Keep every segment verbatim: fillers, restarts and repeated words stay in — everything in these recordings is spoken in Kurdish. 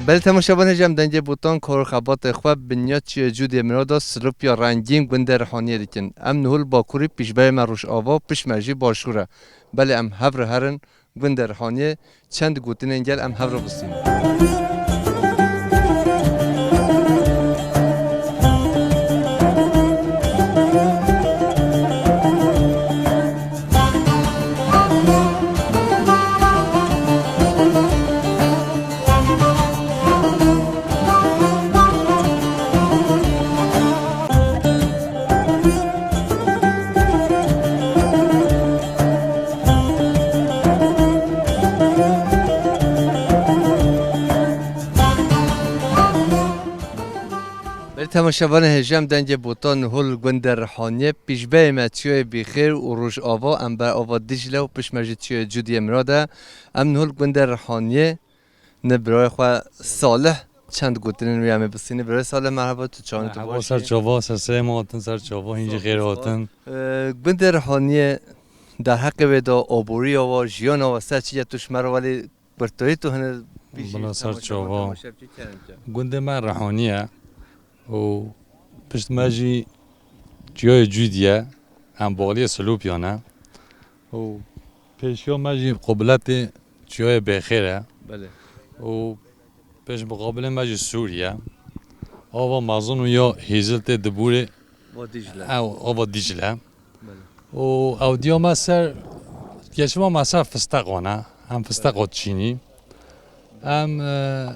Belê temaşevanê, ji em dengê botan kar û xebatê xwe bi niya Çiyayê Cûdiyê Mirada Silopya rengîn gundê Rihaniyê dikin. Em niho li Bakurî pêşberê me Rojava, pişt me jî Başûr e. Belê em hev re herin gundê Rihaniyê, çend gotinên gel em hev re bistînin. Belê temaşevanê hêja em dengê botan niho li gundê Rihaniyê, pêşberê me Çiyayê Bêxêr û Rojava, em ber ava Dîcle û pişt me jî Çiyayê Cûdiyê Mirad e. Em niho li gundê Rihaniyê, ne birayê xwe Salih çend gotinên wî em ê bistînin. Birayê Salih, merheba, tu çawan, tu Merheba, baş ser çava, ser serê me hatin, ser çava, hîncî xêr hatin. Ee, gundê Rihaniyê derheqê wê de, aboriya wa, jiyana wa ser çi ye, tu ji me re welê Pirtoyê tu hine bijî. Bila ser çava. Gundê me Rihaniye û pişt me jî Çiyayê Cûdî ye, em baliyê Silopya ne. Û pêşiya me jî qubletê Çiyayê Bêxêr e. Belê. Û pêş muqabilê me jî Sûriye. Ava mezin û ya Hêzil tê dibûrê. Va Dîcle. Ew, ava Dîcle. Belê. Û ew diya me ser, geçima me ser fisteqan e. Em fisteqa diçînî. Em, e,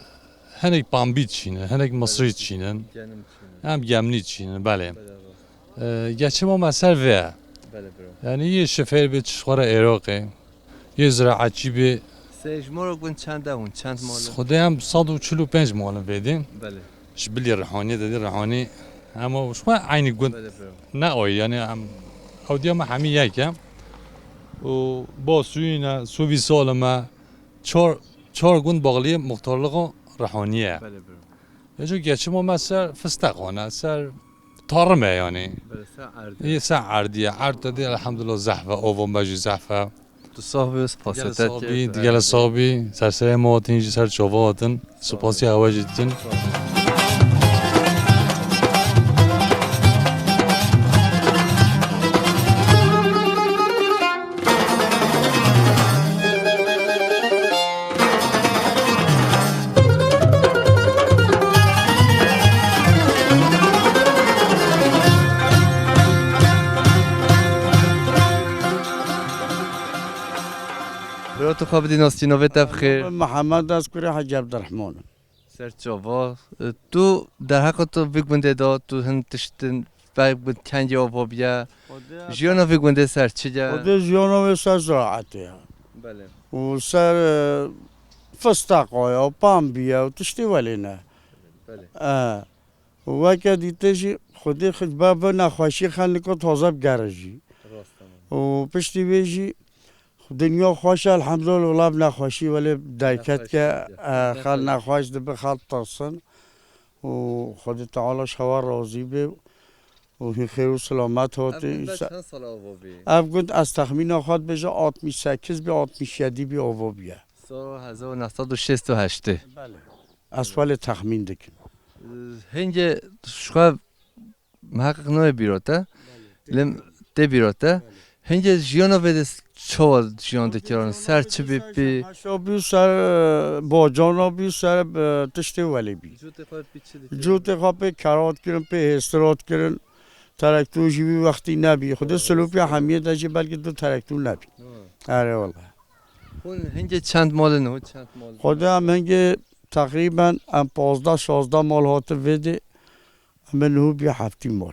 hinek pambî diçînin, hinek misrî diçînin. Genim diçînin. Em gemnî diçînin, belê. Belê, belê. E, geçima me ser vê ye. Belê, bro. Yanî yê şifêr bê, çi xwe re Êroqê. Yê ziraetçî bê. Sê ji moro gund çend e hûn? Çend mal e? Xwedê em sed û çil û pênc mal in vêdî. Belê. Ji bilî Rihanî, dedî Rihanî. Em o ji xwe eynî gund. Belê, bro. Ne oy, yanî em, ew diya me hemî yek e. Û Basûyî ne, Sûvî Salim e. Çar, çar gund baxliyê muxtarlixa Rihanî ye. Belê, bro. Êco geçimo me ser fisteqan e, ser tarime yanî. Belê, ser erdî. Yê ser erdî ye. Erd de dê elhamdulillah zehf e, ova me jî zehf e. Tu sax bî, spasê te. Gelek sax bî, gelek sax bî. Ser serê me hatin jî ser çava hatin. Spasiya hewe jî dikin. Bira tu xwe bidî nas, çi navê te bi xêr? Mihemed, ez kurê Hecî Ebdirehman im. Ser çava. E, tu derheqa tu vî gundê de, tu hin tiştin, vî gund kengî ava bûye. Xwedê jiyana vî gundê ser çi ye? Xwedê jiyana wê ser ziraetê ye. Belê. Û ser, e, fisteqa ye, û pambî ye, û tiştê welê ne. Belê. E, û weke dîtê jî Xwedê xi-, be, be nexweşî xelniko taze bi gere jî. Rast e. Û piştî wê jî Dinya xweş e, elhamdulillah, wela bi nexweşî welê derket ke, nexweş e, e, xel nexweş dibe, xel tirsin. Û Xwedê Teala ji hewa razî be û hîn xêr û silamet hatî. Ev gund çend sal ava bî? Ev gund ez texmîna xwe dibêje altmış sekiz bî, altmış yedi bî ava bûye. Sala hezar û neh sed û şêst û heştê. Belê. Ez welê texmîn dikim. Hingê ji xwe Miheqeq nayê bîra te. Belê. Lê tê bîra te. Belê. Hingê jiyana vê de çawa jiyan dikirin? Ser çi bî pî? Ser şemaşa bî, ser, e, bacana bî, ser, e, tiştê welê bî. Cotê xwe pê çi dikirin? Cotê xwe pê kera dikirin, pê hêstira dikirin. Terektor jî wî wextî nebî. Xwedê Silopya hemiyê de jî belkî du terektor nebî. Ha. Erê wele. Hûn hingê çend mal in? Hûn çend mal in? Xwedê em hingê teqrîben em pazdeh şazdeh mal hatin vê dê. Em ê niho bî heftî mal.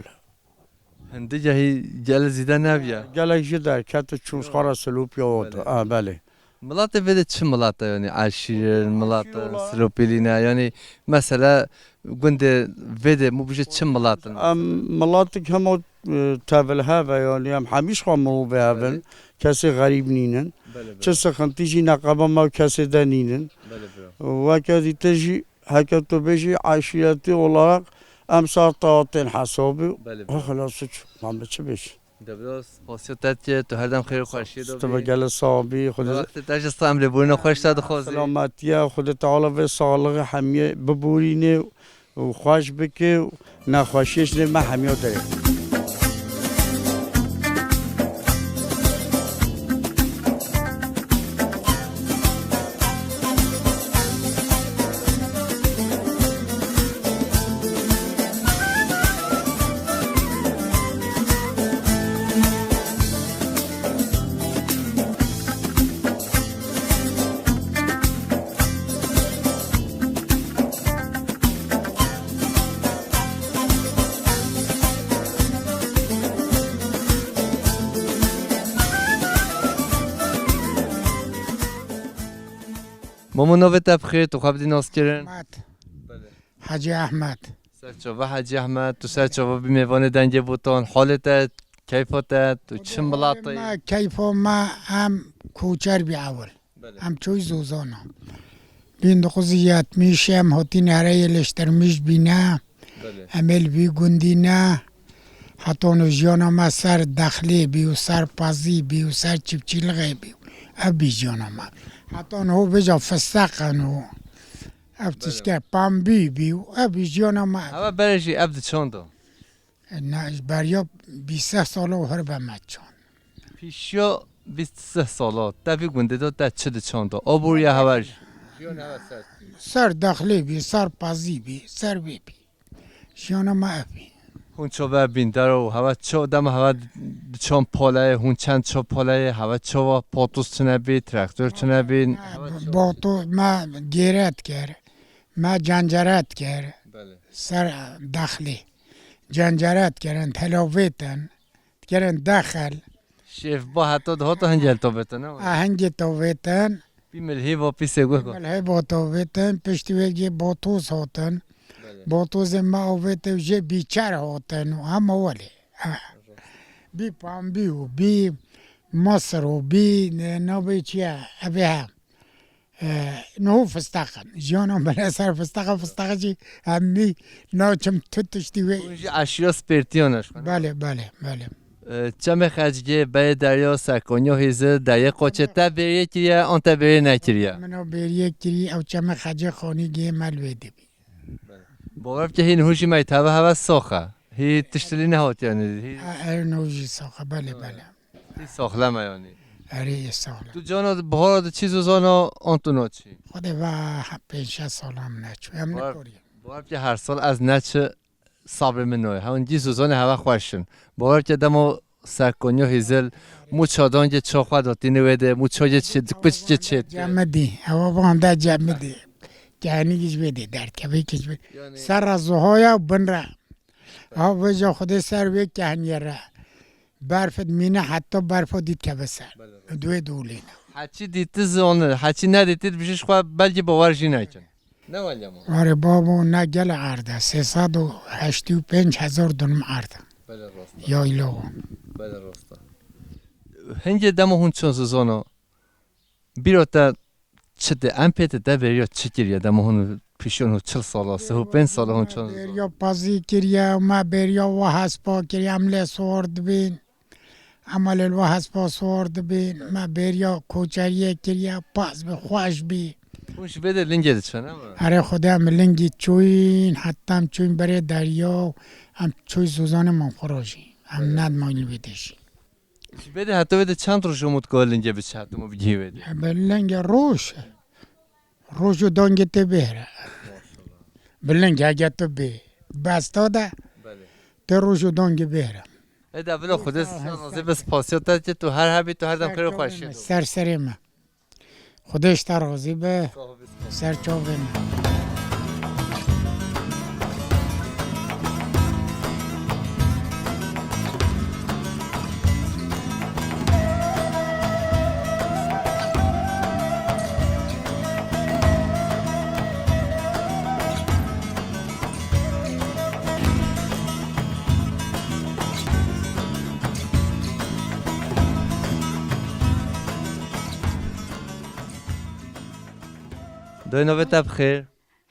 Hindî cahî gel zîde nebîye. Gelek jî derket û çûn xwe re Silopya û Belê. Ah, belê. Milatê vê de çi milat e, yanî eşîr in, milat in, Eşîr ola- Silopîlî ne, yanî mesela gundê vê de mû bije çi milat in? Em milatik hema, e, tevil hev e, yanî em hemî ji xwe mirovê hev in. Belê. Kesê xerîb nînin. Belê, belê. Çi sixintî jî neqeba me û kesê de nînin. Belê, belê. Weke dîtir jî Heke tu bêjî eşîretî olarak em ser te hatên hesabî. Belê, belê. Xelas, çi? Ma me çi bêjî? Debra, spasiya te dikim, tu her dem xêr û xweşiyê de bî. Tu bi gelek sax bî, Xwedê. Wextê te jî sax, em lêborîna xweş te dixwazin. Selametiya, Xwedê Teala vê saxlixê hemiyê biborîne û xweş bike û nexweşiyê ji nêv me hemiya derê. Mamo, navê te bi xêr, tu xwe bidî naskirin. Ahmet. Belê. Hecî Ahmet. Ser çava Hecî Ahmet, tu ser çava bî mêvanê Dengê Botan, halê te, keyfa te, tu çi milat î? Me, keyfa me, em koçer bî ewil. Belê. Em çûy Zozana. Bin dokuz yüz yetmiş em hatîn ereyê leştermîş bîne. Belê. Em ê li vî gundî ne. Hetan û jiyana me ser dexlê bî û ser pezî bî û ser çiftçîlixê bî. Ev bî jiyana me. Hetan ho vêca fisteqin û ev Belê. Tişke pambî bî û ev bî jiyana me. Heve berê jî ev diçan da? E, ne, ji beriya bîst sed sala û her ve me çand. Pîşiya bîst sed sala te vî gundê de te çi diçanda? Aboriya hewe jî. Jiyan hewe ser. Ser dexlê bî, ser pezî bî, ser vê bî. Jiyana me ev bî. Hûn çaver bîn dero, hewe çav, dema hewe diçan paleyê, hûn çend çav paleyê, hewe çawa patoz tune bî, traktor tune bîn, hewe çawa? Bato me gêre dikir, me cencere dikir. Belê. Ser dexlê. Cencere dikirin, telavêtin, dikirin dexel. Şêf ba heta dihata hingê tovêtin, ne? A hingê tovêtin. Bî milhê va pîsê guh got. Milhê ba tovêtin, piştî wê gê botoz hatin. Belê. Botozê me avêtin jê bîçer hatin û hema welê. Ha. Bî pambî û bî masir û bî, e, navê çi ye? Evê he. E, niho fisteq in. Jiyana me li ser fisteq e, fisteqê jî em nî naçim tu tiştî wê. Hûn jî eşîra Spêrtiyan e ji xwe, ne? Belê, belê, belê. E, Çemê Xecgê, Beyê Derya, Serkoniya Hêzil, Deriyê Qoçê te bêriyê kiriye, an te bêriyê nekiriye? Min o bêriyê kirî, ew Çemê Xecê xanî gê me li wê dibî. Bawer bike hîn hûn jî me teve heve sox e. Hî tiştilî nehatiye nî. Hî E, ew niho jî sox e, belê, belê. Hî soxlem e yanî. Erê, yê soxlem. Tu cana di bihara di çî zozana an tu naçî? Xwedê va pênc şeş sala em neçû. Em Bar-, nekorî. Bawer bike her sal ez neçi sabrê min nayê. Hewin dî zozanê heve xweş in. Bawer bike dema Serkoniya Hêzil mû çadangê çaxwe datîne wê de, mû çayê çê, kuçkê çê. Cemidî, ewa van de cemidî. Kehnî ji wê de derdkevê ki ji wê. Yanî Ser re zuhaya û bin re. Ha, vêca Xwedê ser wê kehniyê re. Berf dimîne heta berfa dît keve ser. Belê. Duê dolê ne. Heçî dîti zone, heçî nedîti dibêje ji xwe belkî bawer jî nekin. Ne welya ma? Ware babo ne gele erd e. Sê sed û heştê û pênc hezar dunum erd e. Belê rast e. Yayla o. Belê rast e. Hingê dema hûn çûn zozana, bîra te çi tê? Em pê te te bêriya çi kiriye? Dema hûn pîşiya hûn çil sala, sih û pênc sala hûn çûn zozana? Bêriya pezî kiriye, me bêriya we hespa kiriye, em lê siwar dibîn. Em lê li we hespa siwar dibîn, me bêriya koçeriyê kiriye, pez bi xweş bî. Hûn ji vê de lingê diçin, ne mi? Erê Xwedê em lingî çûyîn, heta em çûyîn berê derya, em çûyî zozanê min xwe rojî. Em Evet. Nedmayîn li wê de jî. Ji vê de heta wê de çend roj û mut ku lingê biçe heta û bigihî wê de? Bi lingê roj, roj û dangê tê bêhre. Bi lingê hege tu bê besta de, Belê. Tê roj û dangê bêhre. Ê de bila Xwedê Sağ ol, ser razî be, spasiya te ki tu her hebî, tu her dem xêr û xweşiyê de. Ser serê me. Xwedê ji te razî be. Sağ ol, sağ ol. Ser çavê me. Dayê, navê te bi xêr?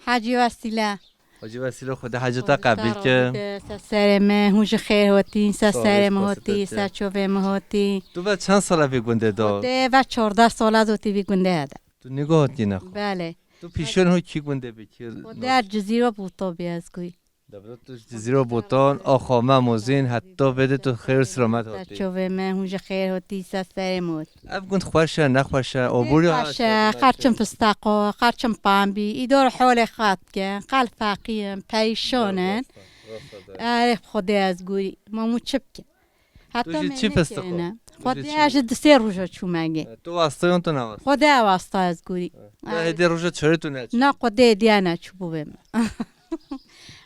Hecî Wesîle. Hacî Vesîlo, Xwedê heceta qebîl ke. Ser serê me, hûn ji xêr hotîn, ser serê me hotî, ser çovê me hotî. Tu ve çend sala vî gundê de? Xwedê ve çardeh sala zotî vî gundê hede. Tu nîgo hotîne xwe? Belê. Tu pîşon ho kî gundê bikir? Xwedê Cizîro Bûto bî ez guyî. Debro tu ji Cizîro Bûton, axa me Mozîn, heta vê de tu xêr û selamet hotî. Çovê me, hûn ji xêr hotî, ser serê me hotî. Ev gund xweş e, nexweş e, obûr ya? Xweş e, qerçim fistaqo, qerçim pambî, îdor holê xwe dike, qel feqî in, perîşan in. Erê Xwedê ez gurî, ma mû çi bikim? Heta jî çi fistiko? Xwedê ez ji di sê roja çûme gê. Tu wasta yon tu newasta? Xwedê wasta ez gurî. Ya hêdî roja çorê tu neçû? Na Xwedê diya neçû bû bê min.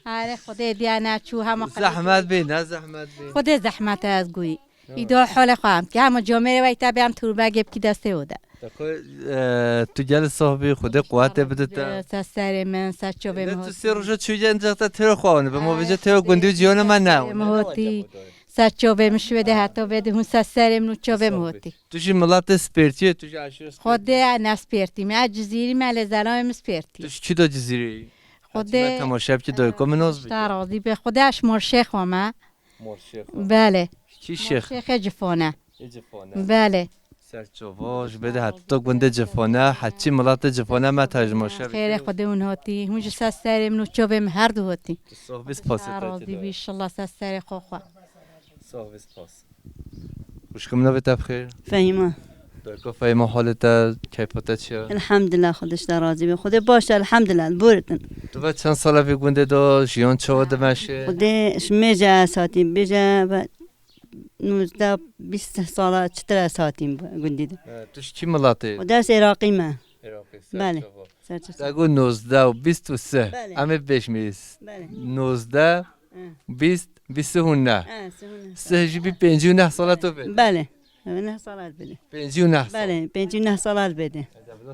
Erê Xwedê diya neçû hema. Zehmet bê, ne zehmet bê? Xwedê zehmet ez gurî. Îdo holê xwe em ki hema camêrê wey te bê em turbegê bikî destê o de. Te xwe, e, tu gel sohbî, Xwedê quwetê bide te. Ser serê min, ser çovê min. Tu sê roja çûye, encax te têro xwe anibe. Ma vêce têro gundî û ciyana me ne. Min hotî. Ser çovê min şûê de heta vê de hûn ser serê min û çovê min hotî. Tu jî miletê spêrtiyê, tu jî eşîret spêrtiyê. Xwedê ne spêrtî me, ez Cizîrî me, lê zelamê min spêrtî. Tu ji kî de Cizîrî? Xwedê temaşe bikî, dayko min noz bikî. Te razî be. Xwedê ez ji Morşê xwe me. Morşê xwe. Belê. Kî şêx? Şêxê Cifone. Ê Cifone. Belê. Ser çova, ji bê de heta gundê Cifone, heçî miletê Cifone me te ji Morşê bikî. Xêrê Xwedê hûn hotî. Hûn ji ser serê min û çovê min her du hotî. Tu sohbî spas. Te razî bî, inşallah ser serê xwe xwe. Sohbî spas. Xwişko min, navê te bi xêr? Fehîma. Dayko Fehîma, halê te, keyfa te çi ye? Elhamdulillah, Xwedê ji te razî be. Xwedê baş e, elhamdulillah, buritin. Tu ve çend sala vî gundê de jiyan çawa dimeşe? Xwedê ji mêje ez hatîm, bêje ve nûzdeh bîst sala çitir ez hatîm gundî de. E, tu ji kî miletê? Xwedê ez Iraqî me. Iraqî, ser çava. Belê. Ser çava. Te got nûzdeh û bîst û sih. Belê. Em ê bêjmî. Belê. Nûzdeh, bîst, bîst û neh. Sih jî bî pêncî û neh sala tu bê. Belê. Neh sala bê. Pêncî û neh sal. Belê, pêncî û neh sala bê.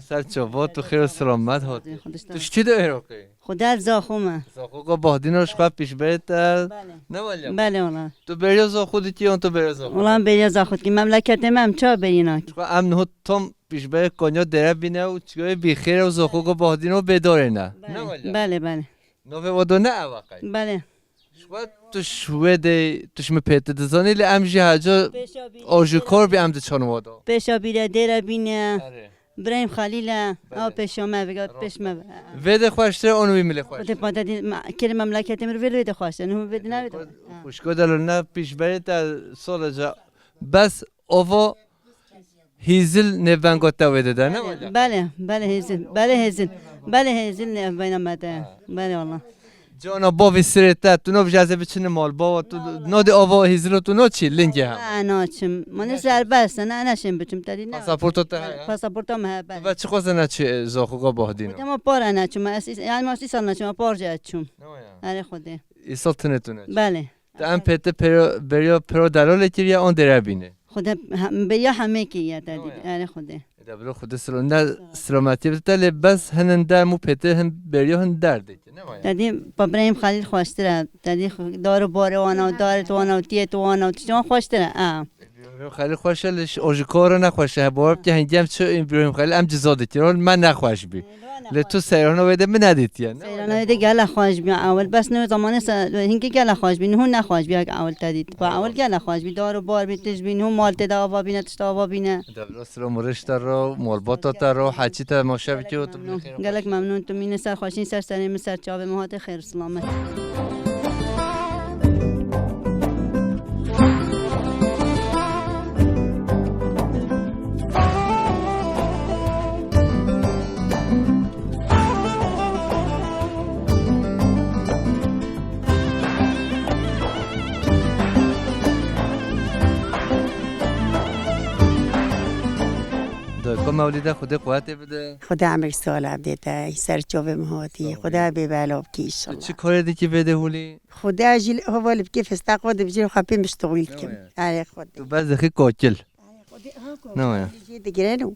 Ser çava, tu xêr û selamet hatî. Tu ji kî de Iraqî? Xwedê Zaxo me. Zaxo ga Bahdîno ji xwe pîşberê te. Belê. Ne wele? Belê wala. Tu beriya Zaxo dikî yan tu beriya Zaxo? Wala beriya Zaxo dikî. Memleketê me em çawa berî nakî? Ji xwe em niho tam pîşberê Konya Derebîne û çiyayê Bîxêr û Zaxo ga Bahdîno bêdarê ne. Ne wele? Belê, belê. Navê we do ne ew e qey? Belê. Ji xwe tu ji wê de, tu ji min pêtir dizanî, lê em jî heca ajikor bî em diçin we de. Pêşa bîre dêre bîne. Erê. Birahîm Xalîl e. Ew pêşa me vêga pêş me. Vê de xweştir e, an wî milê xweş. Xwedê pate dî, ma, kêrê memleketê min vê de xweş e. Niho vê de ne vê de. Xwişko de ne pîşberê te sala ca bes ova Hêzil nêvenga te wê de de, ne wele? Belê, belê Hêzil, belê Hêzil, belê Hêzil nêvenga me de. Belê wala. Cana bavê sirê te, tu nabêjî ez ê biçinim mal bava, tu nadê ava Hêzilo tu naçî, lingê he? Ne, naçim. Mane serbest, ne, ne şên biçim te dî, ne. Pasaporta te heye? Pasaporta me heye, belê. Ve çi xweze neçî, e, Zaxoga Bahdîno? Dema para neçim, ez, yani mas îsal neçim, par jî çûm. Ne ya? Erê Xwedê. Îsal tine tu neçî? Belê. Te em pête pero, beriya pero delalê kiriye an dêre bîne. Xwedê he-, beriya hemê kiriye te dî. Erê Xwedê. E de bilo Xwedê silo-, ne silometiyê bide te lê bes hinin der mû pête hin beriya hin derdê ki, ne waya? Te dî pa Birahîm Xalîl xweştir e. Te dî xwe-, dar û barê wana û darê tu wana û tiyê tu wana û tiştê wan xweştir e. A. Birahîm Xalîl xweş e lê o ji kar re nexweş e. He, bawer bike hingê em çi Birahîm Xalîl em ciza dikir. Hol me nexweş bî. Lê tu seyrana wê de min nedîtiye, ne? Seyrana wê de gele xweş bî ewil. Bes ne zamanê se-, hingê gele xweş bî. Niho nexweş bî, ewil te dît. Pa ewil gele xweş bî. Dar û bar bî, tij bî. Niho mal tê de ava bîne, tişt ava bîne. Devra silo miriş te ro, malbata te ro, heçî te maşe bikî û tu bî xêr. Gelek memnûn tu mîne ser xweşîn ser serê min ser çavê min hatê xêr û silamet. Dayko Mewlîde, Xwedê quwetê bide. Xwedê emir sala bide te, ser çavê min hatî. Sağ ol. Xwedê bê bela bikî inşallah. Tu çi karê dikî vê de hûlî? Xwedê jî hevalê bikî fistaqo dibijî xwe pê miştoxîl dikim. Erê Xwedê. Tu bes dixî kokil. Erê Xwedê, ha, kokil. Ne waya? Jê digirin û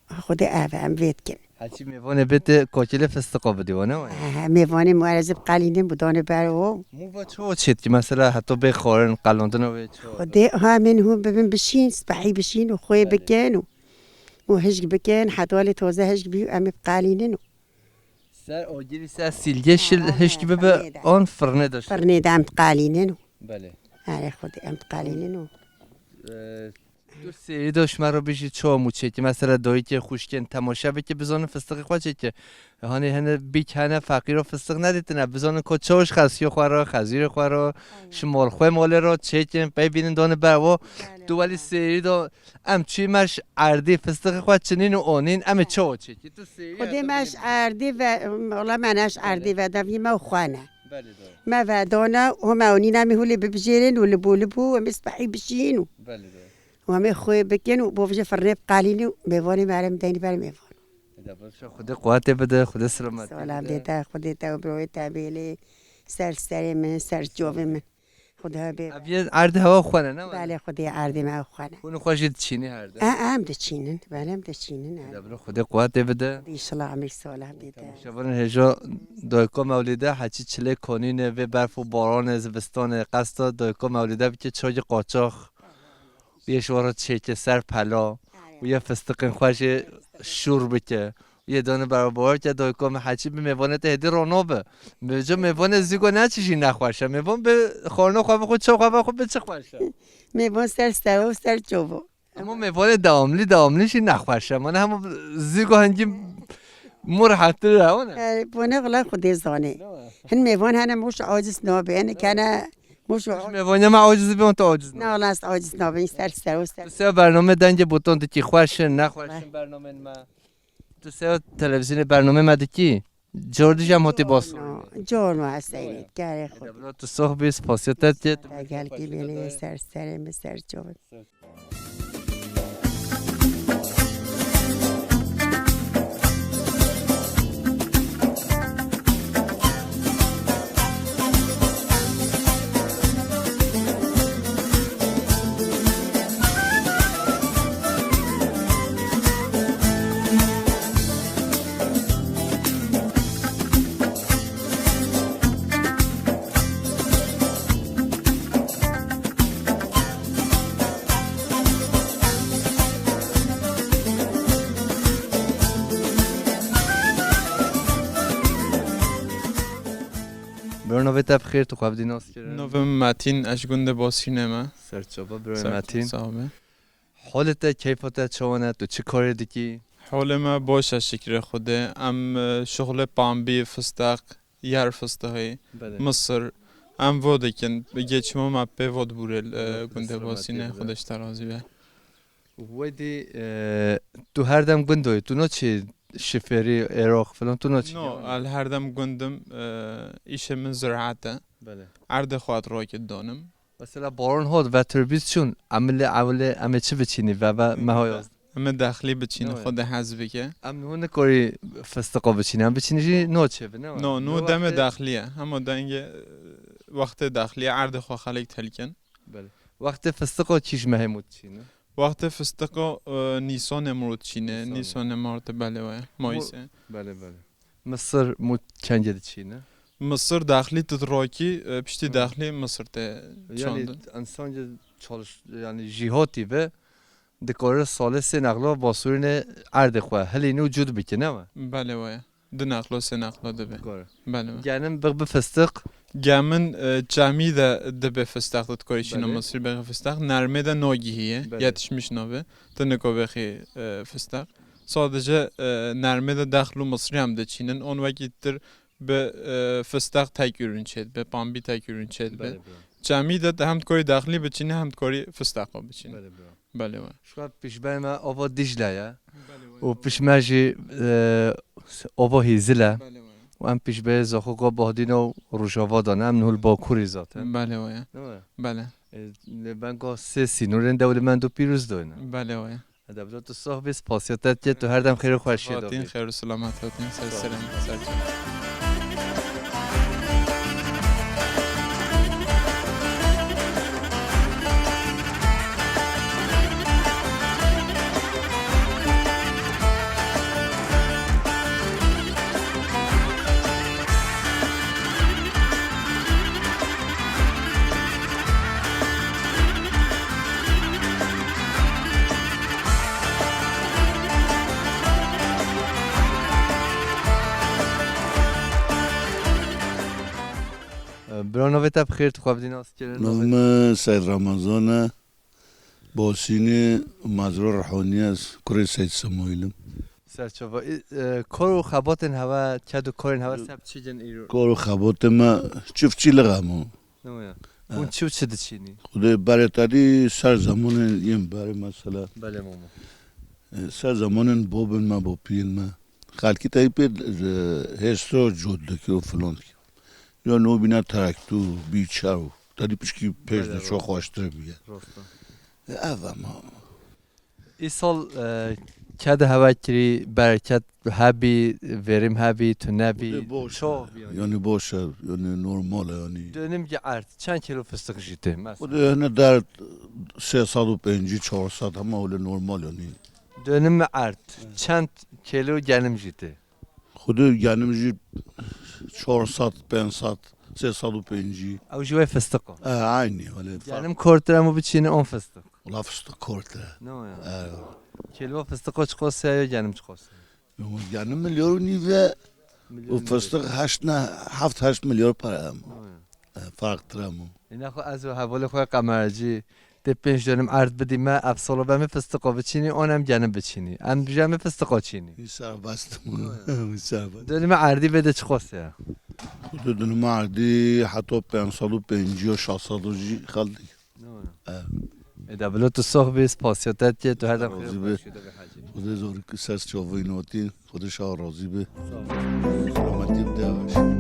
Xwedê ev em vê dikin. Heçî mêvanê bê te kokilê fistiqo bidî, wa ne waya? He, he, mêvanê muerezib qalînin bu danê ber o. Mû va ço çêt ki mesela heta bê xwarin, qelandina wê ço. Xwedê ha min hûn bibin bişîn, spehî bişîn û xwê bikin û, û hişk bikin, hedalê toze hişk bî û em ê biqalînin û. Ser agirî ser sîlgê şil Ha, hişk ha, bibe firnê de. An firnê de. Firnê de em diqalînin û. Belê. Erê xwedê em diqalînin û. Ee, tu sêrî de ji me re bijî çawa mû çêkî? Mesela dayikê xwişkên temaşe bike bizanin fistiqê xwe çêkî. Hanê hene bîk hene feqîro fistiq nedîtine. Bizanin ko çawa ji xesiyo xwe re, xezîrê xwe re, ji mal xwe malê re çêkin, pey bînin dane ber wo. Belê, Tu welî belê. sêrî de em çûyî me ji erdî fistiqê xwe çinîn û onîn, em ê çawa çêkî? Tu sêrî Xwedê heta me ji bînin. erdî ve, wala me ne ji Belê. erdî ve devî me û xwe ne. Belê do. Me ve dane, home onîn em ê hûlê bibijêrin û li bo li bo em ê spehî bişîn û Belê do. û em ê xwe bikin û bo vijê firnê biqalîn û mêvanê me re em deyni ber mêvan. Eda baş Xwedê quwetê bide, Xwedê selametî Sola bide. bide, Xwedê te û birayê te bêlê ser serê min, ser çovê min. Xwedê bê. Ev yê erdê hewa xwe ne, ne were? Belê, Xwedê erdê me xwe ne. Hûn xwe jî diçînî her de. E, em diçînin, belê em diçînin, e. Eda bilo Xwedê quwetê bide. Înşallah emîr sola bide. Şevarin hêja dayika Mewlîde heçî çilê konîne vê berf û baranê zivistanê qesta dayika Mewlîde bike çayê qaçax. Yê ji we re çêke ser pela û yê fistiqên xwe jê şûr bike. Yê dane beraber bike dayika min heçî bi mêvanê te hêdî rono be. Mêjo mêvanê zîgo neçi jî nexweş e. Mêvan bi xwarina xwe bixwe, çaw xwe bixwe bi çi xweş e. Mêvan ser stewo, ser çovo. Ama mêvanê dewamlî, dewamlî jî nexweş e. Mane hema zîgo hengî mû rehettir e, o ne? E, bone wala Xwedê zanê. Hin mêvan hene mûş aciz nabe. Hene kene mûş Ji mêvanê me aciz bibin, tu aciz nabe. Na, wala ez aciz nabim. Ser stewo, ser. Tu sê bername dengê botan dikî, xweş in, nexweş in bernamên me. Tu sê televîzyonê bernamê me dikî? Cor dî jî em hatî bas. Cor no, cor no ez seyrê dikerê xwe. Eda bila tu sox bî, spasiya te diket. Te gelkî bênê ser serê min, ser çavê. Bro, navê te bi xêr, tu xwe bidî nas kirin. Navê min Metîn, ez ji gundê Basînê me. Serçava, bro Metîn. Sağ ol. Holê te, keyfa te çawa ne? Tu çi karê dikî? Holê me baş e, şikrê Xwedê. Em, e, şuxulê pambî, fisteq, yer fistihî, Belê. misir, em vo dikin. Geçima me pê vo dibûrê, e, Xwedê gundê selametî Basînê, bide. Xwedê ji te razî be. Wedî, e, tu her dem gund oyî, tu naçî şifêrî, êrox filan, tu naçî No, gel? el her dem gundim, e, îşê min ziraet e. Belê. Erdê xwe hat rakê danim. Mesela baron hot ve turbîz çûn, em lê ewlê em ê çi biçînî ve, ve meha yaz? Em ê daxilî biçînin, Ne xwe de hez bike. Em niho nikorî fistiqo biçînin, em biçînin jî no çêbi, ne? No, no No demê wextê daxilî ye. Hema dengê, e, wextê daxilî ye, erdê xwe xelek telkin. Belê. Wextê fistiqo kîj mehê mû diçînin? Wextê fistiqo, e, Nîsanê mû diçîne, Nîsanê. Nîsanê Martê belê we, Mayîsê. Belê, belê. Misir mû kengê diçîne? Misir daxilî tu rakî, e, piştî Hı. daxilî Misir tê Yani çandin. insan ki çalış, yani jî hatî be, dikare salê sê nexlo basûrînê erdê xwe hilînî û cûd bikî, ne mi? Belê we ye. Du nexlo, sê nexlo dibe. Dikare. Belê we. Genim bi, bi fistiq? Gemin, e, cemî de dibe fisteq, tu dikarî çîno Belê. Misrî bexî fisteq. Nermê de nagihî ye, Belê. yetişmiş nabe. Tu niko bexî, e, fisteq. Sadece, e, nermê de dexl û misrî em diçînin. On wekî tir bi, e, fisteq tek ürün çêdibe, pambî tek ürün çêdibe. Belê, bira. Cemî de hem dikarî dexlî biçînî, hem dikarî fisteqo biçînî. Belê, bira. Belê we. Şu an pişberê me ava Dicle ye. Belê we. Û pişme jî, e, ava Hîzil e. Belê we. Û em pişberê Zaxoka Bahdîna û Rojava de ne, em nihul Bakurî zaten. Belê we ye. Değil mi? Belê. E, li benga sê sînorên dewlemend û pîroz doyne. Belê we ye. Eda bila tu soh bî, spasiya te diket, tu her dem xêr û xweşiyê de Hatîn, bî. Xêr û selamet hatîn, ser Sağ ol. serê me, ser çavê. Bira, navê te bi xêr, tu xwe bidî nas kirin? Navê min Seyd Ramazan e. Basînê Mazro Rihonî, ez kurê Seyd Semaîl im. Serçava, e, kar û xebatên hewe, ked û karên hewe ser çi cin îro? Kar û xebatê me çiftçîlik hemû. Ne waya. Hûn çi û çi diçînî? Xwedê berê te dî ser zemanên yên berê mesela. Belê mama. E, ser zemanên babên me, bapiyên me. Xelkî te pê, e, hêstra cot dikir û filan dikir. Ya no bîne traktor, bî çew. Te dî pişkî pêş de çok xweştir bûye. Rast e. E, ev e ma. Îsal, e, ked hewe kirî, bereket hebî, verîm hebî, tu nebî. Xwedê baş e. Çav bî yanî. Yanî baş e, yanî normal e yanî. Dönüm ki erd, çend kilo fıstık jî tê mesela? Xwedê hene der sê sed û pêncî, çar sed, hema öyle normal yanî. Dönüm erd, çend kilo genim jî tê? Xwedê genim jî çar sed, pênc sed, sê sed û pêncî. Ew jî wê fıstık o. E, aynî, öyle fark. Genim kortir em biçîne on fıstık. Wala fıstık kortir e. Ne o ya? E. Kilo fıstık o çiqas e ya genim çiqas e? Yo, genim milyar û nîv e. Milyar û nîv. Û fıstık heşt ne, heft heşt milyar para em. Ne o ya? E, fark tira mı? Îna xwe ez û hevalê xwe Qemercî tê pênc dönüm erd bidî me, ev solo be min fıstiko biçînî, on em genim biçînî. Em ji em fıstiko çînî. Wî serbest. Wî serbest. Dönüme erdî vê de çiqos e? Xwedê dönüme erdî heta pênc sed û pêncî ya şeş sed jî xeldik. Ne were? E. Ê de bilo tu sox bî, spasiya te diye, tu her dem xêr. Razî be. Xweşî de be hacî. Xwedê zor ki ses çavî notî. Xwedê şa razî be. Selametî bi te ve.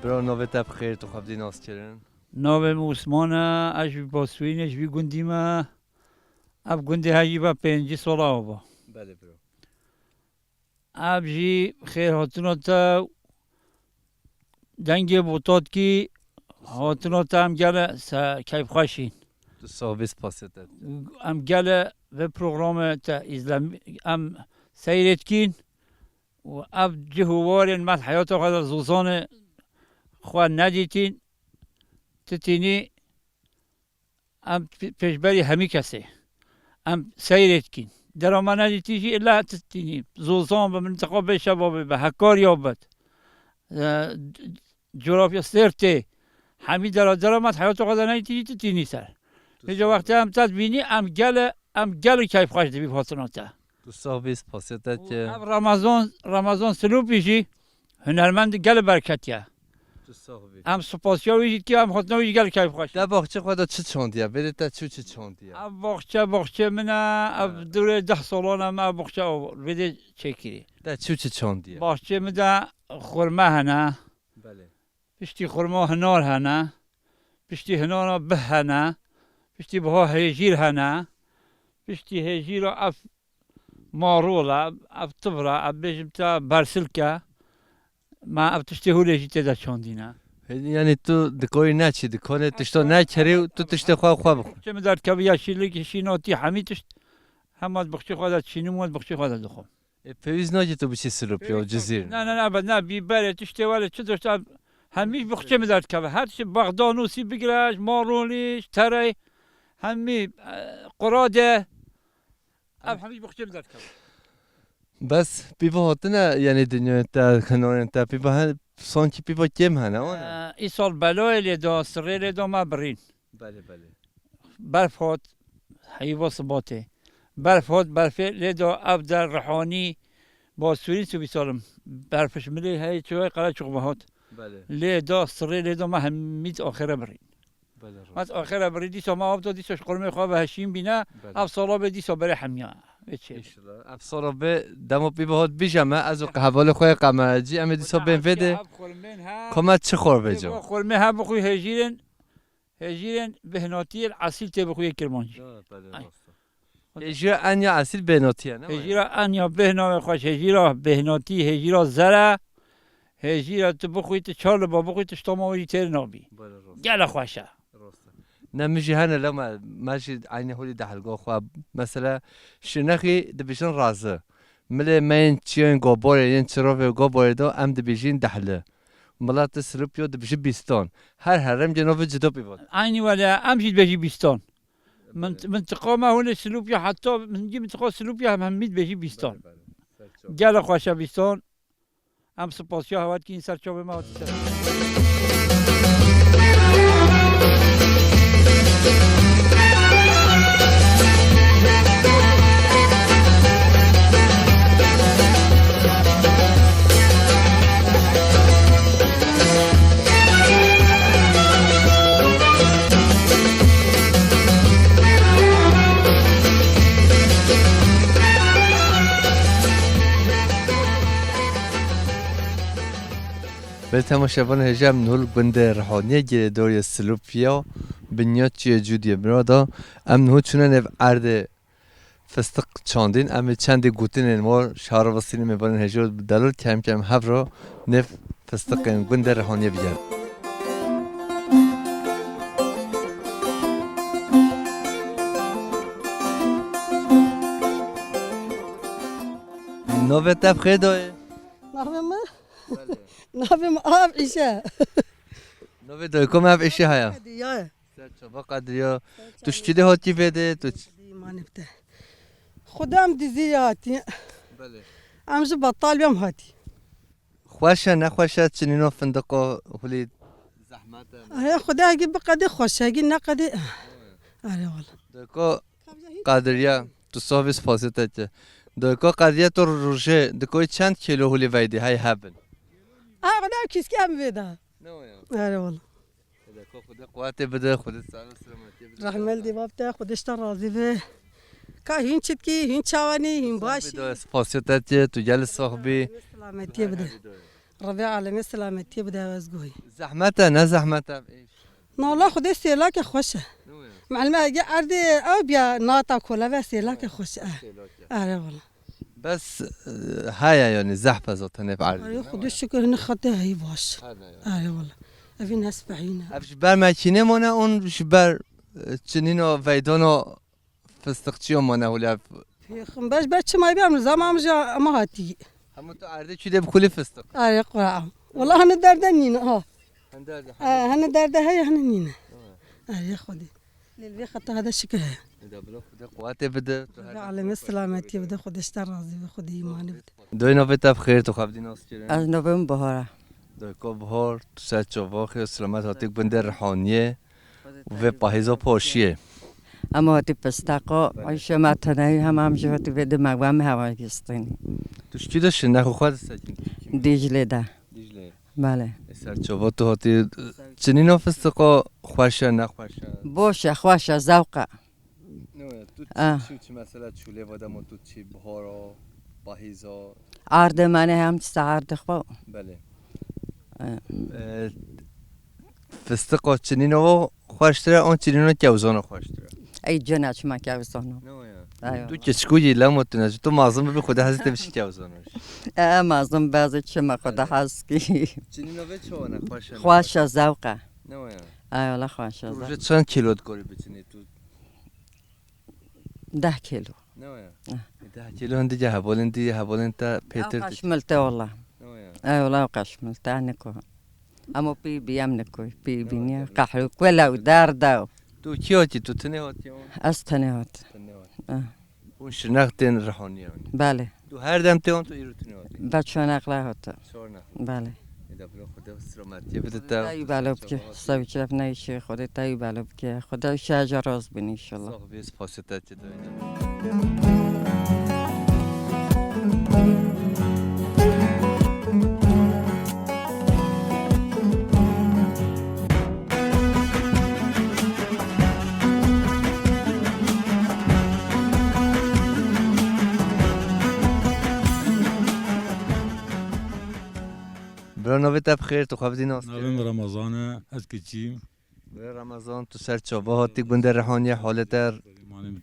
Bira, navê te bi xêr, tu xwe bidî nas kirin? Navê min Osman e, ez ji Baswînê, ji vî gundî me. Ev gundê heyî ve pêncî sala ava. Belê bro. Ev jî xêr hatina te, dengê botatkî hatina te, em gele se keyfxweş in. Tu sax bî, spasiya te. Em gele vê programê te îzlem-, em seyrê dikîn û ev cih û warên me heyata xwe de zozanê xwe nedîtîn, titînî. Em pê-, pêşberî hemî kesê. Em seyrê dikîn. Dera me nedîtî jî illa titînî. Zozan be, mintiqa bê şeva bê, be Hekarya be. E, coğrafya Sêrtê. Hemî dera, dera me heyata xwe de nedîtî jî titînî ser. Vêca wextê em te dibînî, em gele, em gele keyfxweş dibî bi hatina te. Tu sax bî, spasiya te. Û ke. Ev Ramazan, Ramazan Silopî jî hunermend gele berketiye. Tu sax bî. Em spasiya wî jî dikin, em hatina wî jî gel keyfxweş. Te baxçe xwe de çi çandiye? Bêrê te çi û çi çandiye? Ev baxçe, baxçe min e, ev dûrê deh salan e me ev baxçe vêdê çêkirî. Te çi û çi çandiye? Baxçe min de xurme hene. Belê. Piştî xurma hinar hene. Piştî hinara bih hene. Piştî biha hêjîr hene. Piştî hêjîra ev marol e, ev tivr e, ev bêjim te bersilk e. Me ev tiştê holê jî tê de çandîne. Yanî tu dikarî neçî dikanê, tişta nekerî û tu tiştê xwe xwe bixwe. Çi min derdikeve ya şîlik, şînatî, hemî tişt hema di bixçê xwe de çînim û di bixçê xwe de dixwim. Ê, pêwîst nake tu biçî Silopya û Cizîr. Ne, ne, ne, be, ne, bîberê, tiştê wele çi tişt, ev hemî ji bixçê min derdikeve. Her tişt, Bexdanûsî bigire, ji marolî, ji terey, hemî, e, qurade. Ev hemî ji bixçê min derdikeve. Bes pîva hatine, yanî dinyayê te, hinarên te, pîva he-, sankî pîva kêm hene, wan e? E, îsal belayê lê da, sirrê lê da me birîn. Belê, belê. Berf hat, heyva sibatê. Berf hat, berfê lê da ev der Rihanî, Basûrî çû bî salim. Berfiş milê hey çû hey qere çok me hat. Belê. Lê da sirrê lê da me hemî axire birîn. Belê, rast. Me axire birî dîsa me avda dîsa ji qurmê xwe ve heşîn bîne. Belê. Ev sala bê dîsa berê hemiya. Vê çê. İnşallah. Ev sala bê demo pîva hat bîje me, ez û hevalê xwe yê Qemercî, em ê dîsa bên vê de. Ev xurmên he. Ka me çi xor vêca? Xurmê he bixwî hêjîrên. Hejîrên bihnatiyê li esîl tê bi xwe yê kirmancî. Ha, belê, Ay. rast e. Hejîra en ya esîl bihnatiye, ne? Hejîra en ya bihna ve xweş, hejîra bihnatî, hejîra zere, hejîra tu bixwî, tu çar li ba bixwî, tu ji tama wê jî têr nabî. Belê, rast. Gele xweş e. Rast e. Ne, min jî hene lema, me jî eynî holî dehlgo xwe. Mesela, Şirnexî dibêjin razi. Milê me yên çiyên goborê, yên çirovê goborê de em dibêjin dehli. Milet Silopyo dibêjin bîston. Her herêm cê navê cuda pê vat. Eynî wele, em jî dibêjin bîston. Min, Belê. mintiqa me hûn ê Silopya, heta min jî mintiqa Silopya hem hemî dibêjin bîston. Belê, belê. Ser çav. Gele xweş e bîston. Em spasiya hewa dikîn ser çavê me hatî ser. Belê temaşevan hêja em niho li gundê Rihaniyê girêdorê Silopya, binya çiyê Cûdiyê Mirada. Em niho çûne nêv erdê fistiq çandîn. Em ê çendê gotinên wan şara vistînin mêvanên hêja bi delal kem kem hev re nêv fistiqên gundê Rihaniyê bigerin. Navê te bi xêr dayê? Navê min? Belê. Navê min Av Îşe. Navê dayika me Av Îşe heye. Qedriya. Ser çava Qedriya. Ser çava. Tu ji çi de hatî vê de? Tu ç- Îmanê bi te. Xwedê em dizî hatî. Belê. Em ji Betal em hatî. Xweş e, nexweş e, çinîno findiqo hulî zehmet e? Ay, Xwedê hegî biqedê xweş e, hegî neqedê. Erê wala. Dayika Qedriya, tu saf bî, spasê te dike. Dayika Qedriya, tu rojê dikoyî çend kîlo hulî veydî hey hebin? Ay, Xwedê kîskî em vê de. Ne o ya? Erê wala. Dayika Xwedê quwetê bide, Xwedê sağlık selametiyê bide. Rehmet dî bab te, Xwedê ji te razî be. Ka hîn çitkî, hîn çawanî, hîn baş. Spasiya te dike, tu gelî sax bî. Selametiyê bide. Rebê alemê selametiyê bide ez guhî. Zehmet e, ne zehmet e? Na wala Xwedê sêlake xweş e. Ne o ya? Malime hegî erdê ew biya nata koleve sêlake xweş e. Sêlake. Erê wala. Bes, e, heye yanî zehf e zaten ev erdê. Ay, Xwedê şikir hini xetê heyî baş. Hene yanî. Erê wala. Evî nesbehîne. Ev ji ber mekînê mane on ji ber, e, çinîna veydana fistiqçiya mane hûlê ev. Pêxim, beş ber çima bî em zaman ji ema hatî. Hemû tu erdê çû dê bi xulî fistiq. Erê Quran. Wala hene derde nîne ha. Hene derde, E, hene. Hene derde heye, hene nîne. Ha. Erê Xwedê. Lê li vê xeta hede şikir heye. Eda bila Xwedê quwetê bide. Tu her Xwedê alemê selametiyê bide, Xwedê ji te razî be, Xwedê îmanê bide. Doyê navê te bi xêr, tu xwe bidî nas kirin. Ez navê min Bihar e. Dayika Bihar, tu ser çava xêr û selamet hatî gundê Rihaniyê û vê pahîza poşiyê. Em hatî pistaqo, Belê. Ayşe me teneyî hem em jî hatî vê dime we em hewa gistînî. Tu ji kî de şinexê xwe disekîn? Dîclê de. Dîclê. Belê. E, ser çava tu hatî, çinîna fistiqa xweş e, ne xweş e? Boş e, xweş e, zewq e. Ne waya, tu Ah. çi, çi, çi mesela çûlê vada ma tu çi bihara, pahîza? Ardê me ne hem çi ardê xwe. Belê. Eh. E, fistiqa çinîna xweştir e, an çinîna kewzana xweştir e? Ey cena çima kewzana. Ne waya? Ayo. Tu keçikû yî lema tu ne, tu mazin bibî Xwedê hezî te bişî kewzana. E, mazin bazı çima Xwedê hez kî. Çinîna vê çawa ne, xweş e ne? Xweş e, zewq e. Ne waya? Ay, wala xweş e, Tu zewq. rojê çend kîlo dikarî biçinî tu? Deh kîlo. Ne waya? Eh. Deh kîlo hindî ca hevalên dî, hevalên te pêtir Ew dî. Qeşmil te wala. Ne waya? Ay, wala ew qeşmil te niko. Ama pî bî em niko, pî Ne bî waya, niye. Qehru, kuela û derda. Tu kî hatî, tu tenê hatî? Ez tenê hat. Tenê hat. Eh. Hûn şinex tên Rihaniyan. Belê. Tu her dem tê wan, tu îro tune hatî? Be çanak la hata. Çanak. Belê. Eda bila Xwedê selametiyê bide te. Te yu balo bike. Savi çiref ne işi Xwedê te yu balo bike. Xwedê şaja rast bin inşallah. Sağ ol, spasiyete te de. Bira, navê te bi xêr, tu xwe bidî nas. Navê min Remezan e, ez keçî yim. Wê Ramazan, tu ser çava hatî gundê Rihaniye, halê te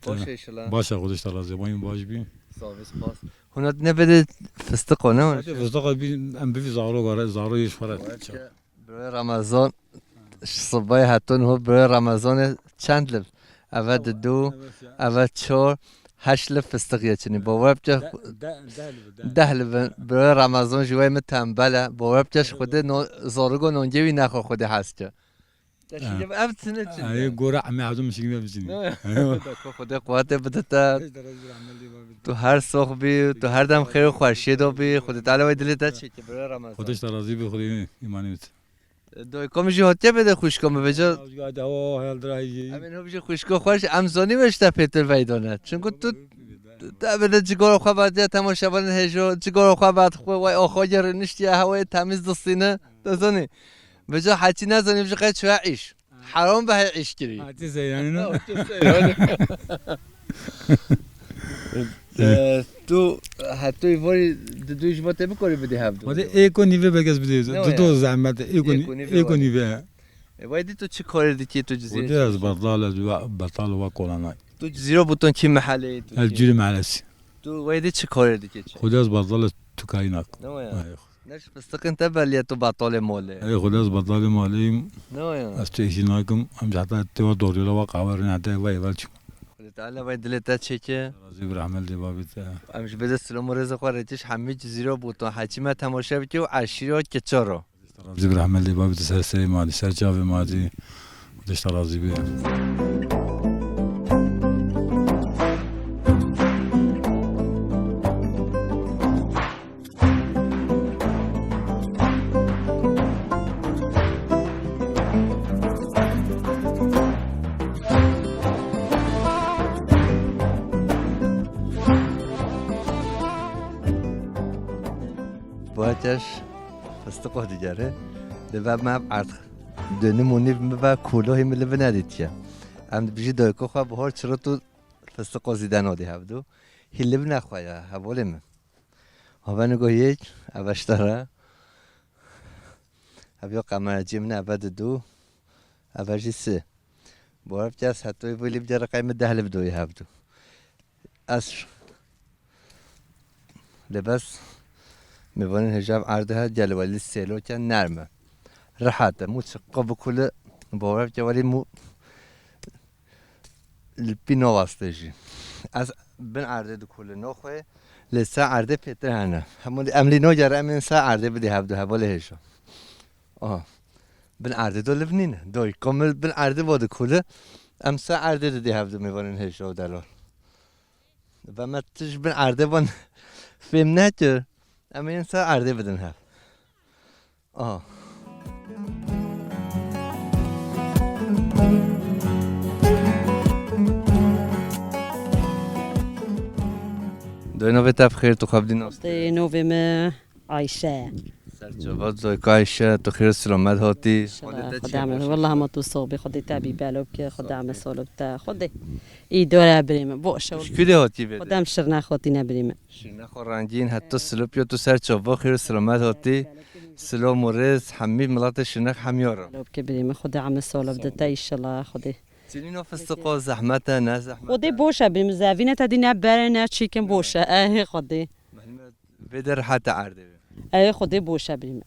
baş e inşallah. Baş e, Xwedê ji te razî, mayîn baş bî. Sağ ol, spas. Hûn hat nebede fistiqo, ne? Hadi fistiqo bî, em bivî zaro gare, zaro yê ji xwe re. Birayê Ramazan, ji sibayê heto niho birayê Ramazanê çend liv? Eve didu, eve çar, heşt liv fistiq yê çinî. Bawer bike, deh liv in. Birayê Ramazan jî wê min tembel e. Bawer bike ji Xwedê no-, zarigo nongê wî nexwe Xwedê hez ke. Te şînge ev tine çin. Ay, gora ame azim şînge biçin. Xwedê quwetê bide te. Tu her sox bî, tu her dem xêr û xweşiyê de bî. Xwedê Teala wê dilê te çêke, birayê Ramazan. Xwedê ji te razî be, Xwedê îmanê bide. Dayika min jî hatiye bide xwişka min vêca. Em ên hûn jî xwişka xweş, em zanî wê ji te pêtir veyda ne. Çunku tu, tu bide cigara xwe vediye temaşevanên hêja, cigara xwe vet xwe, wey axa ye rûniştiye, hewayê temîz distîne. Tu zanî. Vêca heçî nezanî, vêca qey çûye îş. Heram be hey îşkirî. Hatî seyranî ne? Hatî seyranî. E, tu heta îvarî didu ji bo te bikarî bidî hevdu. Hadi êko nîve belkes bidî. Ne didu ya? Zehmet êko nîve. Êko nîve. E, vay dî tu çi karê dikî tu Cizîrê? Hadi ez betal, ez betal wa kolanay. Tu Cizîro bûton kî meheleyê tu? Ez Cizîrê mehelesî. Tu wey dî çi karê dikî çi? Xwedê ez betal, ez tu kaynak. Ne ya? Ne ji fistiqên te belî ye tu betalê malê. Ey Xwedê ez betalê malê yim. Ne ya? Ez tu êşî nakim. Em ji heta tê wa dorî la wa qehwe rûnê heta êva êva çim. Xwedê Teala vay dilê te çêke. Razî bi rehmet lê babê te. Em ji bê de silam û rêza xwe rêtiş hemî Cizîro bûton. Heçî me temaşe bike û eşîra Kiçaro. Razî bi rehmet lê babê te ser serê madî, ser çavê madî. Xwedê ji te razî be. Baş. Fistiqo digere. Li ve me ev erd dönüm û nîv min ve kolohê min li vine dîtiye. Em dibêjî dayika xwe bihar çirot û fistiqo zîde nadî hevdu. Hî li vine xwe ye, hevalê min. Haveno go yek, eve ji te re. Ev ya qemereciyê min e, eve didu, eve jî sê. Bo ev kes hetoyê vê lî bigere qey min deh liv doyê hevdu. Ez lê bes mêvanên hêja ev erdê he gelê welî sêloke nerm e. Rehet e. Mû çiqa bikule bo ev ke welî mû li pî nawaste jî. Ez bin erdê dikule naxwe lê ser erdê pêtir hene. Hemû em lî nagere em ên ser erdê bidî hevdu hevalê hêja. Aha. Bin erdê do liv nîne. Dayika min bin erdê va dikule. Em ser erdê didî hevdu mêvanên hêja û delal. Ve me tij bin erdê van fêm nekir. Em ên ser erdê bidin hev. Aha. Doy navê te bi xêr, tu xwe bidî nas. Dê navê me Ayşe. Serçava, doyka Ayşe, tu xêr û selamet hatî. Xwedê te çê baş. Wellah hema tu soxbî, Xwedê te bî belo bike, Xwedê ame solo te, Xwedê îdare birê me. Boş e. Ji kû de hatî vê de? Xwedê em şirne xotîne birê me. Şirne xwe rengîn, heta silopya tu ser çava, xêr û selamet hatî. Silam û rêz, hemî miletê şirne hemya re. Belo bike birê me, Xwedê ame solo bide te inşallah, Xwedê. Çinîno fistiqo zehmet e, ne zehmet e? Xwedê boş e birê me, zevîne te dî ne bere ne çîkin boş e. Ehê Xwedê. Vê de rehet e erdê wê. Ey Xwedê boş e birî me.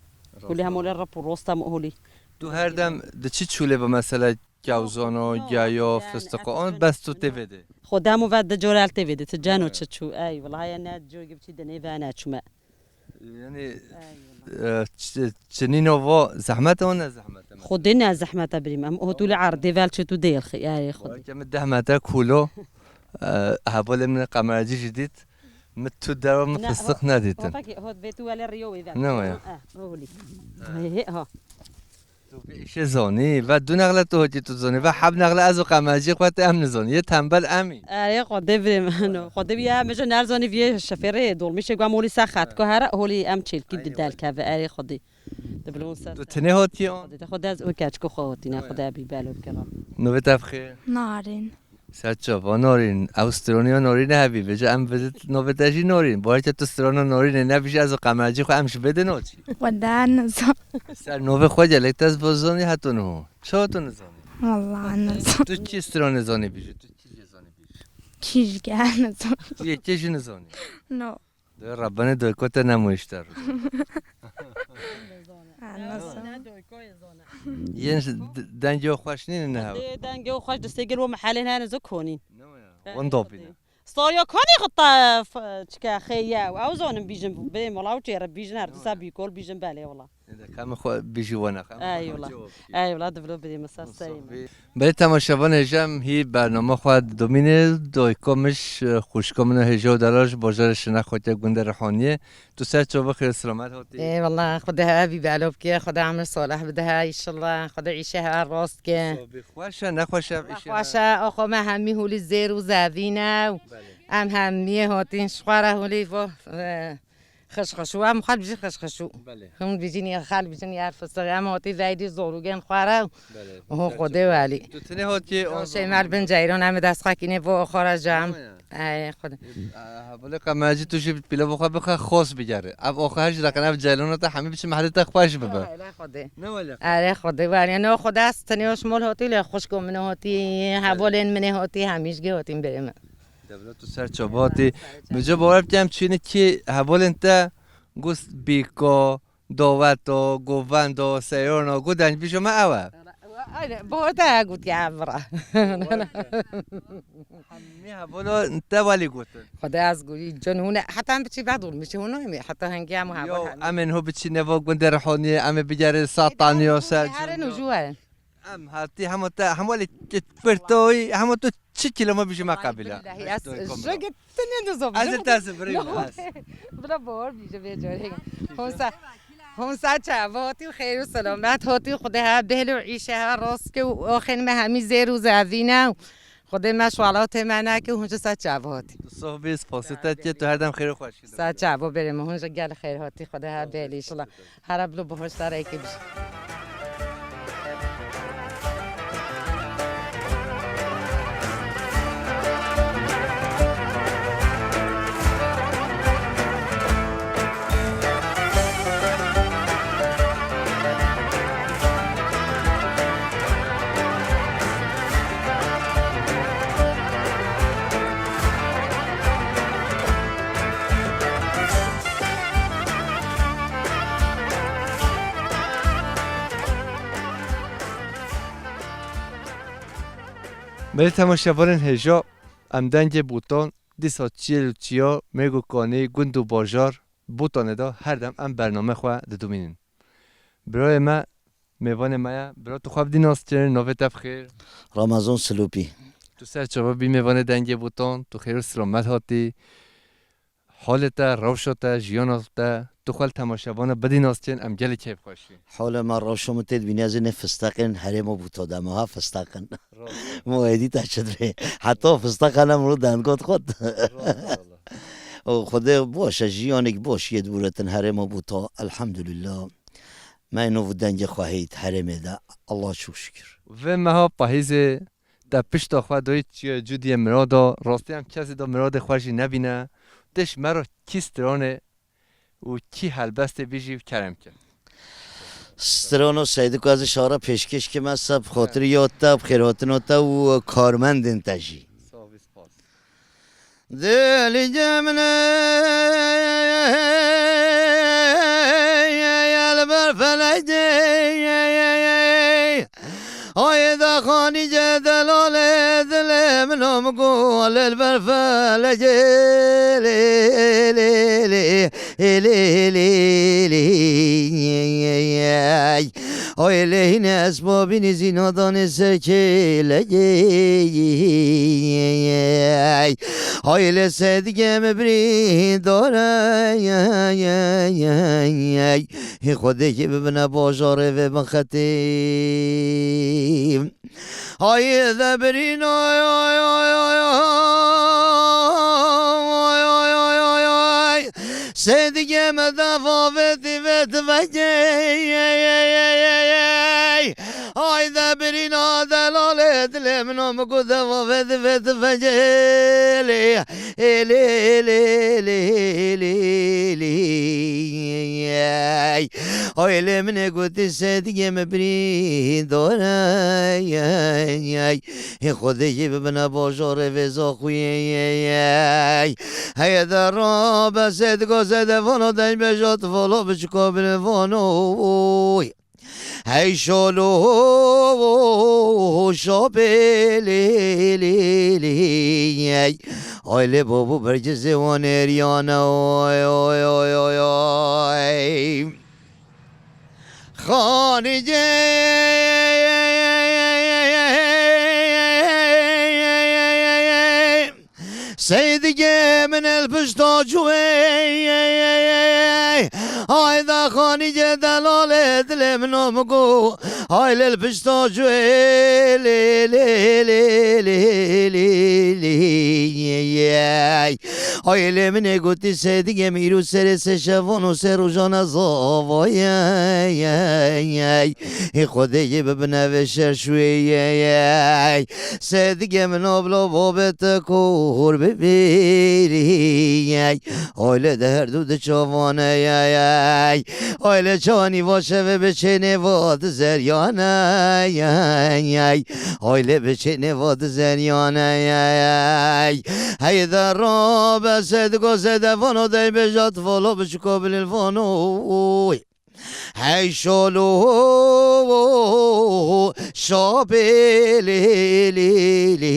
Kulî hemû lê rep û rost e holî. Tu her dem di çi çûlê bi mesela kewzano, geyo, fistiqo, an bes tu tê vê de? Xwedê hemû ve di cor el tê vê de, ti ceno çi çû. Ey, welaye ne cor gibi çi dinê ve ne çûme. Yani, e, ç-, çinîno vo zehmet e, ne zehmet e? Xwedê ne zehmet e birî me. Em o tu li erdê vel çi tu dêl xi, ey Xwedê. Belke min deh metre kulo, e, hevalê min qemercî jî dît. Min tu dera min fistiq nedîtin. Hot vê tu wele riyo wê ver. Ne waya? Eh, o holî. He, he, ha. Tu vê îşê zanî, ve du nexle tu hotî tu zanî, ve heb nexle ez û qemercî xwe te em nizanî. Yê tembel em î. Erê, Xwedê vê min o. Xwedê vê ya, me ji nerzanî vê şefêrê dolmîşê gwa molî se xet ko here, holî em çêlkî di derkeve, erê Xwedê. Di bilon ser. Tu tinê hotî o? Xwedê te Xwedê ez û keçko xwe hotîne, Xwedê bî belo bike. Navê te bi xêr? Narin. Ser çava Norîn, ew stroniya Norîn hebî, vêca em vê navê te jî Norîn. Bareke tu strona Norînê nebîjî, ez û qemercî xwe em ji bê de noçî. Xwedê nizam. Ser navê xwe gelek te ez vozanî heto niho. Çawa tu nizanî? Vallahi ne zan. Tu çi stranê zanî bîjî? Tu çi jê zanî bîjî? Çi jî ge ne zan. Tu yê çi jî nizanî? No. De Rabbane de kote nemo işler. Ha, ne zan. Yên d-, dengê xweş nîne ne hewa? Dê dengê xweş distê gel wo mehalên hene zo konîn. Ne ya? Wendo bîne. Starya kanî xita f-, çike xêye. Ew zonin bîjin, bê mala û çêre bîjin, her disa bîkol bîjin belê wala. Ê de, ka min xwe bîjî wena, ka min xwe Eyvallah. çê wek. Eyvallah, divlo bidê min ser serî min. Belê temaşevan hêja em hî bername xwe didomîne, doyko min, xwişko min û hêja û delal ji bajarê Şirnexo ke gundê Rihaniyê. Tu ser çava xêr û selamet hatî. Ê, wallah, Xwedê hev bî belo bike, Xwedê emir salih bide he, înşallah, Xwedê îşe he rast ke. Sabî xweş e, nexweş e, îşe Xweş e, oxo me hemî hûlî zêr û zevîn e û Belê. em hemî hatîn ji xwe re hûlî vo, e, xişxişû, em xwe bijî xişxişû. Belê. Hûn bijîn ya xal bijîn ya fistix, em hatî veydî zorûgên xwe re û Belê. Oho, Xwedê welî. Tu tenê hatî, Şêmal bin Ceyran, em dest xwe kînê vo oxo re jam. Ey, Xwedê. Hevalê qemecî tu jî pîlova xwe bixe, xos bigere. Ev oxo her ji deqen ev ceylona te hemî biçim mehlê te xweş bibe. Erê Xwedê. Ne wele? Erê Xwedê, wele. No Xwedê ez tenê o şmol hotî lê xwişko min hotî, hevalên min hotî, hemî ji gê hotîn berê min. Devlet tu ser çabatî. Mico bawer bikem çînî kî hevalên te gust bîko, Doveto, govendo, seyrono, gu dengbîjo me ew e. Aynen, bihorte gotiye ev ra. Hemî hevolo te welî gotin. Xwedê ez gurî cin hûn e, heta em biçî bedûr, mi çi hûn e, heta hengî em Yo, hevol hemî. Em ên ho biçî nevo gundê Rihoniyê, em ê bigerê Sataniyo ser Herin û jû e. Em hatî hemo te, hemo lê firtoyî, hemo tu çi kîloma bijî me qebîle. Billahi, ez ji gittinê dizom. Ez te zibirî. Bila bor bijî vê carê. Honsa, honsa çava hotî û xêr û selamet hotî, Xwedê ha bêhlo îşe ha rast ke û oxên me hemî zêr û zevîne û Xwedê me şwalatê me neke û hûn ji ser çava hotî. Tu soh bî, spasê te tê, tu her dem xêr û xweşî de. Ser çava berê me, hûn ji gel xêr hotî, Xwedê ha bêhlo îşallah. Hera bilo bi hoşdarekê bijî. Belê temaşevanên hêja, em dengê Bûtan, dîsa çiyê li çiya, mêrg û kanî, gund û bajar, Bûtanê de her dem em bername xwe didomînin. Birayê me, mêvanê me ye, bira tu xwe bidî nas kirin, navê te bi xêr. Ramazan Silopî. Tu ser çava bî mêvanê dengê Bûtan, tu xêr û silamet hatî. Halê te, rewşa te, jiyana te, tu xwe li temaşevana bidî nas kirin, em gelê keyfxweş in. Halê me, rewşa min tê dibînî, ez ê nê fisteqên herêma Bûta de me ha fisteqin. Rast. Mo êdî te çi dibê? Heta fisteqan em ro denggot xwe. Rast, wala. O Xwedê baş e, jiyanek baş yê dibûretin herêma Bûta, elhamdulillah. Me nû dengê xwe heyt herêmê de, Allah çok şükür. Vê meha pahîzê te pişta xwe doyî çiya cudiyê mirada, rastî em kesî de miradê xwe jî nebîne. Tê ji me re kî stranê û kî helbestê bijî kerem ke. Strano Seydi ku ez şara pêşkêş kime se bi xatirî ya te, bi xêrhatina te û karmendên te jî. Sağ ol, spas. Dilê min ê li ber felekê. Hayda xanîce delalê dilê min om gol el ber felekê. Lê, lê, lê, lê, lê, lê, lê, lê. Ay lê hîne esbabînî zîna danê ser kêlekê. Ay lê sedike me birîndare. Hê Xwedê kê bibine bajarê vê bin xetê. Ay de birîn, ay, ay, ay. Sêdike me defa vêtî vêt vekê. Ay de birîna delalê dilê min o min ku defa vêtî vêt vekê. Lê, ê, lê, lê, lê, lê, lê. Ey, ay lê min ê gotî Seydigê min birîndar e, ey, ey. Hê Xwedê jî bibine bajarê vê zaxuyê, ey, ey. Heye de rabe Seydigo Seyde vano deynbêja tu vala biçika bilin vano, oy. Hey şalo şapê lê lê lê, ey. Ay lê babo bercizê wan êriyane, oy, oy, oy, oy, oy. Xanîcê Seydigê min el pişta cuê. Ay da Xanîcê delalê dilê min o min go. Ay lê li pişta cuê lê lê lê lê lê lê. Ay lê min ê gotî Seydigê min îro serê sê şevan û sê rojane zava ye. Hê Xwedê jê bibine vê şer şûyê ye. Seydigê min abla babê te kor bibîrî. Ay lê de her du di çavane ye. Ay lê çawa nîva şevê biçê nêva di zeryane, ey, ey. Ay lê biçê nêva di zeryane, ey, ey. Hey de rabe Seydigo Seyde vano deynbêja tu vala biçiko bilin vano, oy. Hey şalo şapê lê lê lê,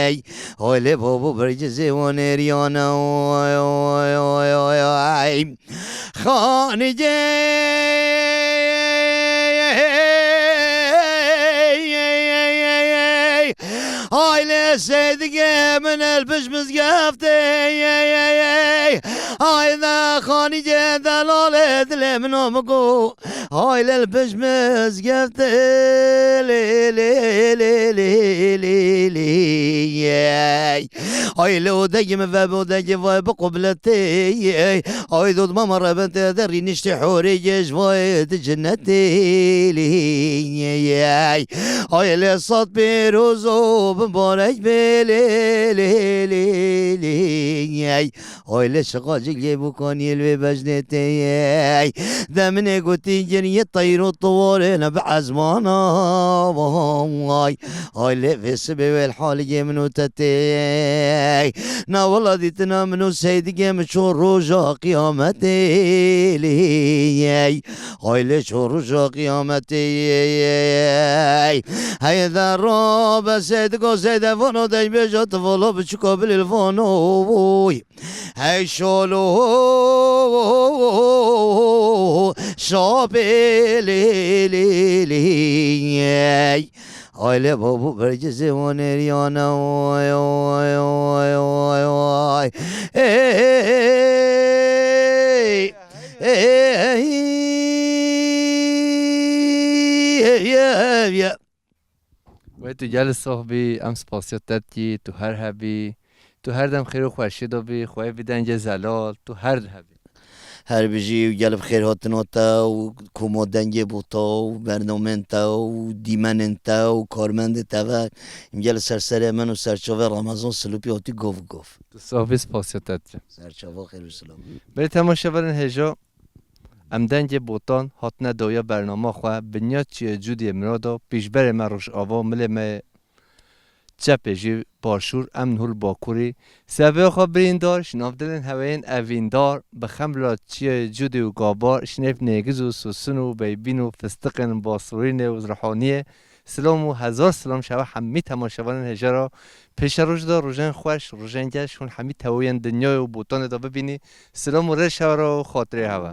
ey. Ay lê babo bercizê wan êriyane, oy, oy, oy, oy, oy. Xanîcê. Ay lê Seydigê min el piş mizgeftê. Ay da Xanîcê delalê dilê min o min go. Ay lê li piş mizgeftê lê lê lê lê lê lê. Ay lê o degî min vebe o degî vay bi qubletê. Ay dod mama rebetê derî niştê horê ji vay di cinetê lê. Ay lê sed pêroz û bibarek bê lê lê lê lê. Ay lê şiqacî lê bûkaniyê li wê bejnê tê. De min ê gotî giriyê teyr û tiwarê ne bi ezmana. Ay. Ay lê vê sibê wê li haliyê min û te tê. Na wela dîtina min û Seydigê min ço roja qiyametê lê. Ay lê ço roja qiyametê. Hey de rabe Seydigo Seyde vano deynbêja tu vala biçiko bilê li vano. Hey şalo şapê lê lê lê. Ay lê babo bercizê wan êriyane, oy, oy, oy, oy, oy. Ey, ey, ey, ey, ey, ey. Wê tu gelî sox bî, em spasiya te dikî, tu her hebî, tu her dem xêr û xweşiyê de bî, xweyê vî dengê zelal, tu her di hebî. Her bijî û gelî bi xêr hatina te û koma dengê bota û bernamên te û dîmenên te û karmendê te ve. Em gelî ser serê min û serçavê Remezan Silopî hatî gov gov. Tu sox bî, spasiya te dike. Serçava xêr û silam. Belê temaşevanên hêja, em dengê botan hatine dawiya bernama xwe, binya çiyê Cûdiyê Mirado, pîşberê me Rojava, milê me çepê jî Başûr, em niho li Bakurî. Sebê xwe birîndar, ji nav dilên heweyên evîndar, bi xemla çiyê Cûdî û Gabar, ji nêv nêgiz û sosin û beybîn û fistiqên Basurînê û Rihaniyê, silam û hezar silam ji hewe hemî temaşevanên hêja re. Pêşeroj de rojên xweş, rojên geş hûn hemî tewoyên dinyayê û botanê de bibînî. Silam û rêş hewe re û xatirê hewe.